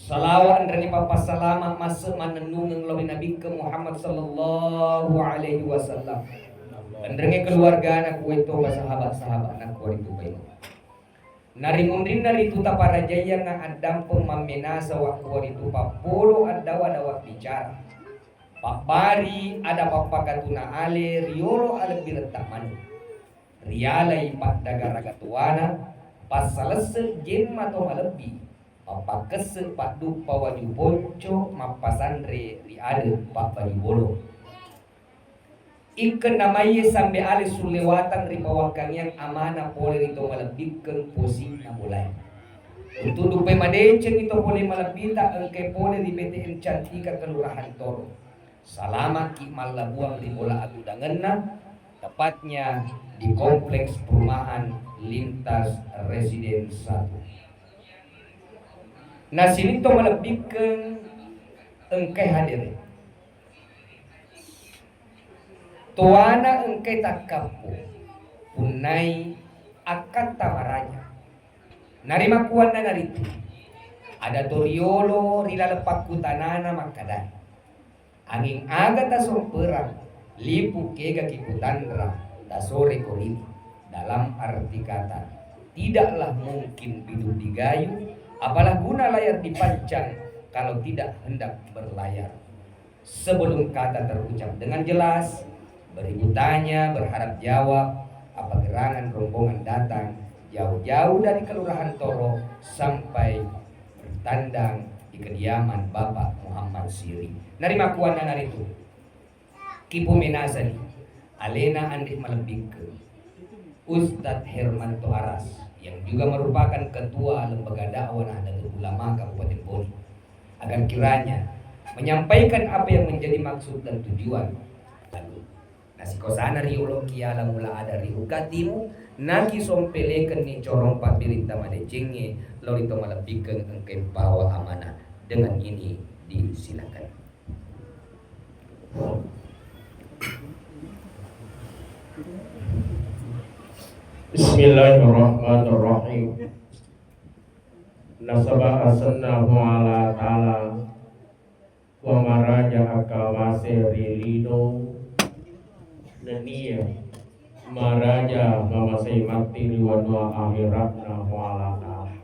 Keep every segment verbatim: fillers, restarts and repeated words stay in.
Salawa enrengnge pappassalama masse mannennungeng lao ri Nabikke Muhammad sallallahu alaihi wasallam. Enrengnge keluargana kuwaitto sahabat-sahabatna kuwaritu baino. Narimunrinna ritu taparajaiyangnga addampeng mammenasa wakkuwaritu pappolo addawa-dawa bicara. Pabbari ada pappakatuna ale riyolo alebbiretta maneng. Rialai paddagaraga tuana, passalesse jemma to malebbi, mappakkesse padduppa waju ponco, mappasanre ri ade pabbaju bolo. Ikkenna maiye sambe ale sulle watang ri pawakkangiang amana pole ri to malebbikkeng posingna bolae. Untu duppai madecengi to pole malebbita engkai pole ri B T N Cantika Kelurahan Toro. Salama'ki mallabuang ri bola agudangenna, tepatnya di Kompleks Perumahan Lintas Residen satu. Nasining to malebbikkeng engkai hadere. Toana engkai takkappo, punnai akkatta maraja. Narimakkuannanaritu, ada to riolo ri laleng pakkutanana makkadae, anging aga tasomperang, lipu kegaki kutanra, tasore korini. Dalam arti kata, tidaklah mungkin biduk digayu, apalah guna layar dipancang kalau tidak hendak berlayar. Sebelum kata terucap dengan jelas, beribu tanya, berharap jawab, apa gerangan rombongan datang jauh-jauh dari Kelurahan Toro sampai bertandang di kediaman Bapak Muhammad Siri. Narimakkuannanaritu, kipumenasani, alena anre malebbikkeng. Ustadz Hermanto Aras, yang juga merupakan Ketua Lembaga Dakwah Nahdlatul Ulama Kabupaten Boni, agar kiranya menyampaikan apa yang menjadi maksud dan tujuan. Lalu, nasikosana rioloki ala mula ada ri Hukatimu, nakisompelekenni corong pabbiritta madecengnge lao ri to malebbikkeng engkai mpawa amanah. Dengan ini disilakan. Bismillahirrahmanirrahim. Nasaba asenna Puang Allah Ta'ala, Puang maraja akkamase ri lino nennia maraja mamasei matti ri wanua akhiratna Puang Allah Ta'ala.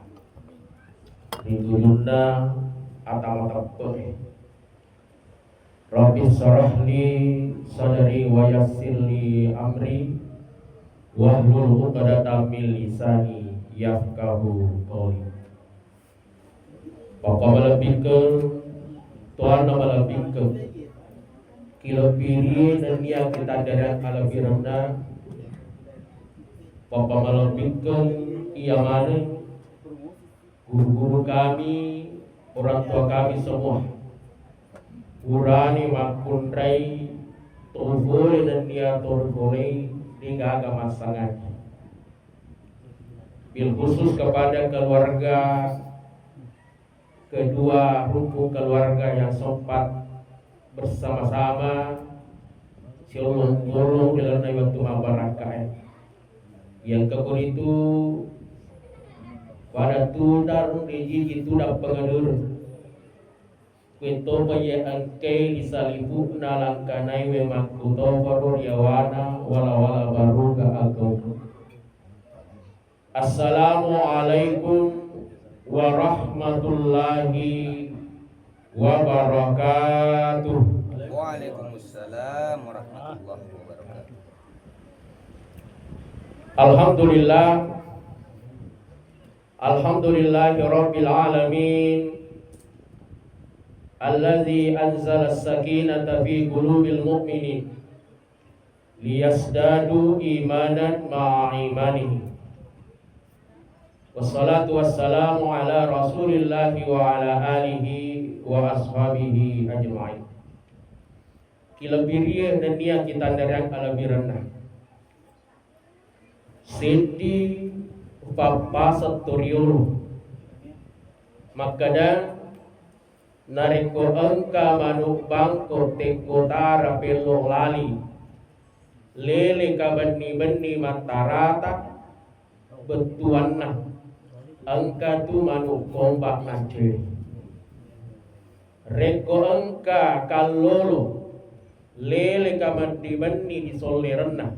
Ri tujunna ata mateppe'e. Rabbi syrah li sadri wa yassir li amri wahlul uqdatam min lisani yafqahu qawli. Pappa malebbikkeng, toanna malebbikkeng. Kilebbirie nennia kitandareang alebbirenna. Pappa malebbikkeng iya maneng. Guru-guru kami, orang tua kami semua, purani makkunrai to pole nennia to ribolei degaga massangaji. Bil khusus kepada keluarga, kedua rukun keluarga yang sempat bersama-sama siolong-olong ri lalenna wettu mabbarakkae. Yang kekuritu pada tudang ri jiji tudang pengadur. Kuetopa ye engkai ri salipu'na langkanaiwe makkutoparo ri yawana wala-wala baruga agama. Assalamualaikum warahmatullahi wabarakatuh. Waalaikumsalam warahmatullahi wabarakatuh. Alhamdulillah. Alhamdulillahi rabbil alamin. Allazi anzala sakinata fi qulubil mu'minin. Liyazdadu imanan ma'a imanihim. Wassalatu wassalamu ala Rasulillahi wa ala alihi wa ashabihi ajma'in. Kilebbirie nennia kitandareang alebbirenna. Seddi pappaseng to riolo. Makkeda, narekko engka manu bangko tekkotara pello lali, lele kabenni-benni mattarata bettuanna, engka tu manu komba naccoi. Rekko engka kallolo lele ka meddi benni ri sollerenna,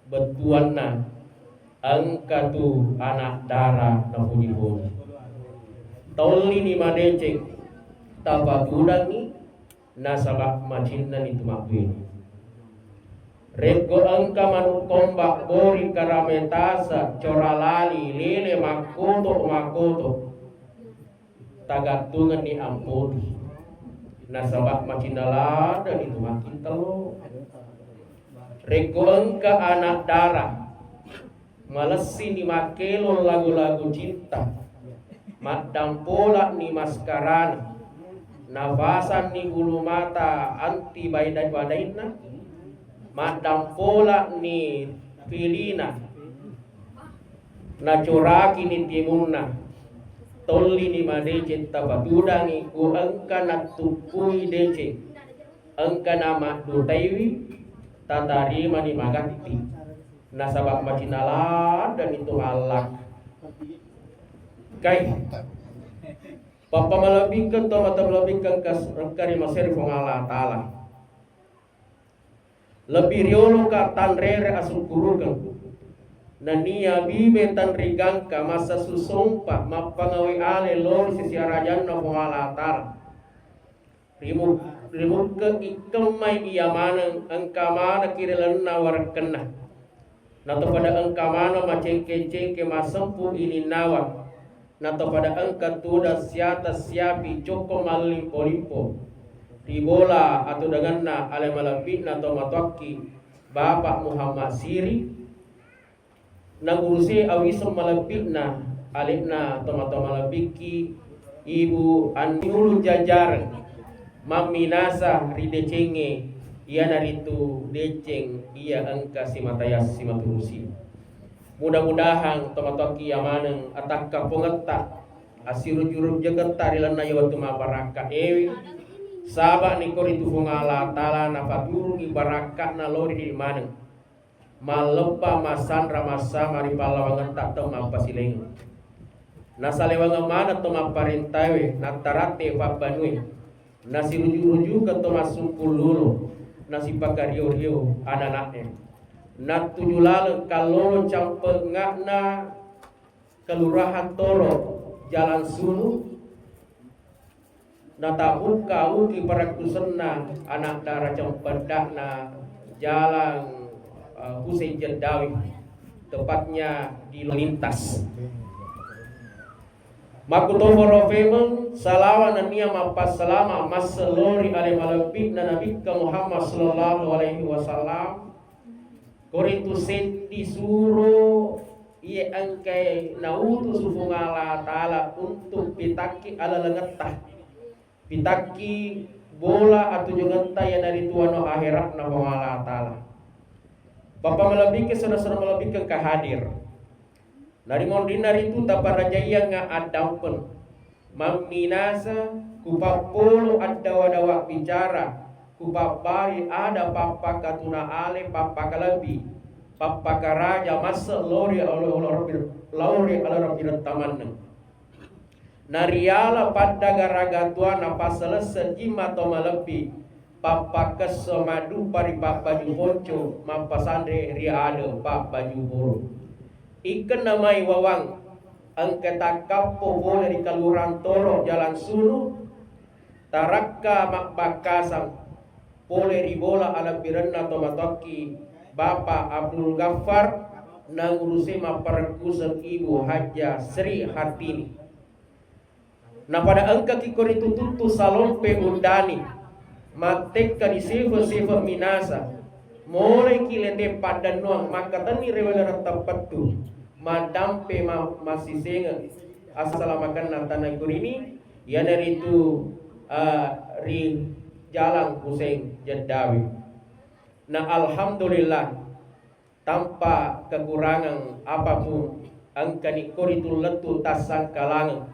bettuanna engka tu anak dara napoji-poji. Tollini madeceng tapatudangi nasaba macinnani tu mabbene. Rekko engka manuk kombak bori karame tasa cora lali lele makkoto-makkoto, tagattungenni ampoti nasaba macinna ladani tu makkintello. Rekko engka anak dara malessini makkelo lagu-lagu cinta, maddampola'ni maskarana, nafasanni bulu mata anti baida-, badainna, maddampola'ni pilina, nacorakini timunna, tollini madeceng tapatudangi ku engka nattuppui deceng, engka namaddutaiwi, tatarimani magatti. Nasaba macinna ladani tu Allah. Kai, pappa malebbikkeng to mata malebbikkeng kas-, engka ri maseri Puang Allah Ta'ala. Lebbi rioloka tanrere asukkurukeng. Nennia bibe tanrigangka massasu sompa mappangawe ale lori sisiarajanna Puang Allah Ta'ala. Rimu-, rimukke ikkemmai iya maneng engka manekki ri lalenna warekkenna. Natopada engka maneng macengke-cengke masempu ininnawa. Natopada engka tuda siata siapi cokko mallimpo-limpo. Ri bola atudangenna ale malebbi'na to matoakki Bapak Muhammad Siri. Nagurusi awiseng malebbi'na ale'na tomatoa malebbikki Ibu Andi Ulu Jajareng mamminasa ri decengnge, iyanaritu deceng iya engka simatayas simaturusi. Mudah-mudahan tomatoakki iya maneng atakka pongetta, assiruju-rujuketta ri lalenna iya wettu mabarakka ewe, saba' nikoritu Puang Allah Ta'ala napaturungi barakka'na lao ri idi maneng. Malleppa massanra massama ri pallawangetta to mappasilaingeng. Nasalewangeng maneng to mapparentaewe, nattaratte pabbanue, nasiruju-rujukeng to massukkullulo, nasipakario-rio anana'e. Nattuju laleng kallolo campengnga'na Kelurahan Toro, Jalan Sulu, natabukka uki parakkusenna anak dara cempedda'na Jalan, eh, Hussein Jeddawi, tepatnya di Lintas. Makkutoparo femeng salawa nennia mappassalama massellori ale malebbi'na Nabikka Muhammad sallallahu alaihi wasallam. Koritu seddi suro iye engkae nautusu Puang Allah Ta'ala untuk pitakki alalengetta, pitakki bola atujungetta iyanaritu anu akhera'na Puang Allah Ta'ala. Bapa malebbikki, saudara-saudara malebbikki engka hadir. Narimonrinna ritu taparajaiyangnga addampeng. Mamminasa kupappolo addawa-dawa bicara, kupabbali ada pappakatuna ale, pappakalebbi, pappakaraja masse lao ri olo-, olo Rabbi, lao ri ala Rabbi rettamanneng. Nariala paddagaraga tuana passalesseng jimma to malebbi, pappakkesso maddupa ri pabbaju ponco, mappasanre ri ade pabbaju boro. Ikkenna mai wawang engka takkappo pole ri Kelurahan Toro, Jalan Sulu, tarakka mabbakkasang pole ri bola alebbirenna tomatoakki Bapa Abdul Gaffar, nanguruse mapparekkuseng Ibu Hajjah Sri Hartini. Napada engkaki koritu tuttu salompe uddani, mattekkani sife-sife minasa, molaiki lete paddannuang makkatenni ri welereng teppettu, maddampe ma-, massisengeng assalamakenna tana kurini, iyanaritu, eh, ri Jalan Huseng Jeddawi. Na alhamdulillah, tanpa kekurangan apapun, engkani koritu lettu tassangkalangeng,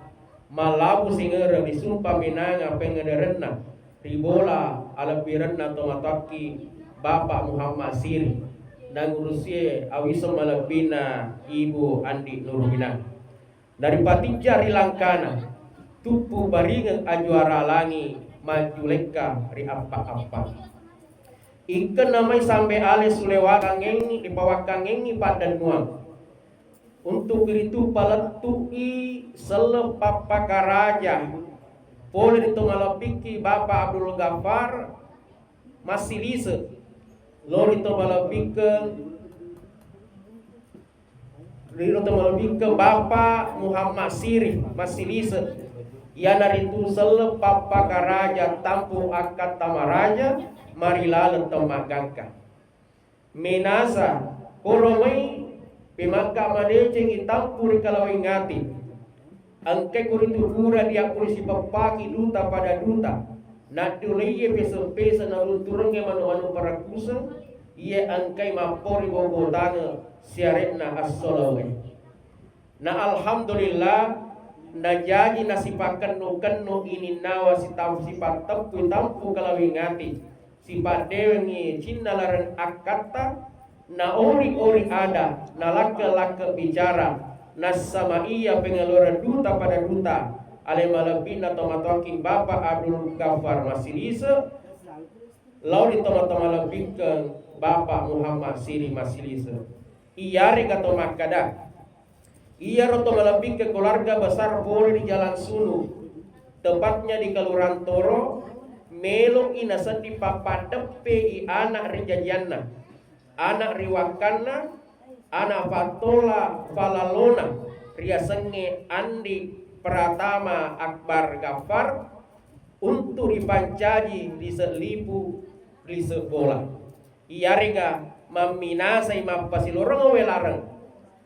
mallabu singereng ri sumpa minanga pengederenna ri bola alebbirenna tomatoakki Bapa Muhammad Siri, nangurusie awiseng malebbina Ibu Andi Nurminang. Naripatijja ri langkana, Tuppu baringeng ajuara langi, majjulekka ri appa-appa. Ikkenna mai sambe ale sulewakkangengngi, ripawakkangengngi paddennuang. Untuk ritu palettu'i selleng pappakaraja pole ri to malebbikki Bapak Abdul Ghaffar Massilise, lao ri to malebbikkeng Riro to malebbikeng Bapak Muhammad Siri Massilise, iyanaritu selleng pappakaraja tampu akkatta maraja marilaleng temmaggangka. Menasa koro mai pemakka madecengi tampu ri kalaweng ati. Engkai koritu pura diappuri sipeppaki duta pada duta, nadduleiye peseng-peseng nalunturengnge manu-manu parakkuseng, iye engkai mappori bobo tange siare'na assoloe. Na alhamdulillah, najaji nasipakennu-kennu ininnawa sitau-, sipatteppui tampu kalawing ati. Sipaddewengngi cinna lareng akkatta, naori-ori ada, nalakke-lakke bicara, nassama iya pengeluaran duta pada duta, ale malebbi'na tomatoakking Bapak Abdul Ghaffar Massilise, lao ri tomatoa malebbikkeng Bapak Muhammad Siri Massilise. Iyarega to makkada, iyaro to malebbikkeng keluarga besar pole di Jalan Sulu, tepatnya di Kelurahan Toro, melo'i nasedding pappaddeppei anak ri jajianna, anak ri wakkanna, anak fattola falalona, riasengnge Andi Pratama Akbar Gaffar, untuk ripancaji ri Sellipu ri Sebbola. Iyarega mamminasai mappasilorong welareng,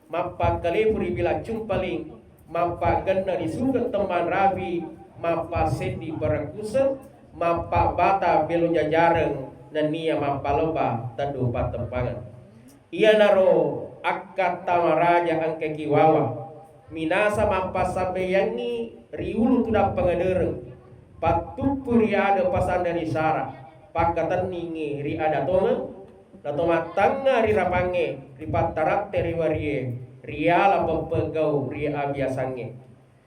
mappakkalepu ri Bilang Cumpaling, mappaggenna ri Sugeng Temmang Rapi, mappasseddi parekkuseng, mappabbata belo jajareng, nennia mappalebba teddu patteppangeng. Iyanaro akkatta maraja engkaki wawa, minasa mappasampaiyangngi ri ulu tudang pangadereng, pattuppu ri ade pasanre ri sara, pakkatenningngi ri ada tongeng, natomattangnga ri rapangnge, ri pattaratte ri warie, riala peppegau ri abiasangnge.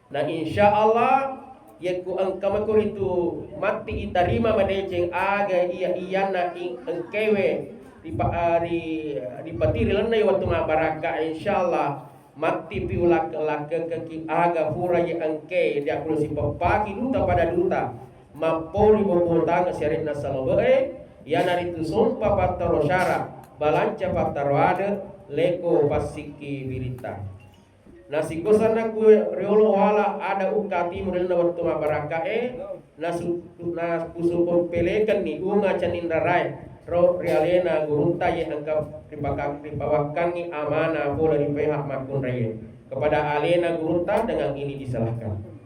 Na insya Allah, yekku engka mako ritu matti itarima madeceng aga iya iyanna i-, engkewe ripa-, a, ri-, ripatiri lennai wettu mabbarakka, insya Allah matti pi ulakke-lakkekki aga pura ye engke diakkulu sipeppaki duta pada duta mappori bobotang siarenna salobe'e, iyanaritu sompa pattaro syara, balanca pattaro ade, leko passikki biritta. Nasikosanna ku riolo wala ada ukka timur ri wettu mabbarakkae, nasu-, nakusupelekenni unga caninrarae ro ri alena gurutta ye engka ripaka-, ripawakkangngi amanah pole ri peha makkunraie. Kepada alena gurutta dengan ini diserahkan.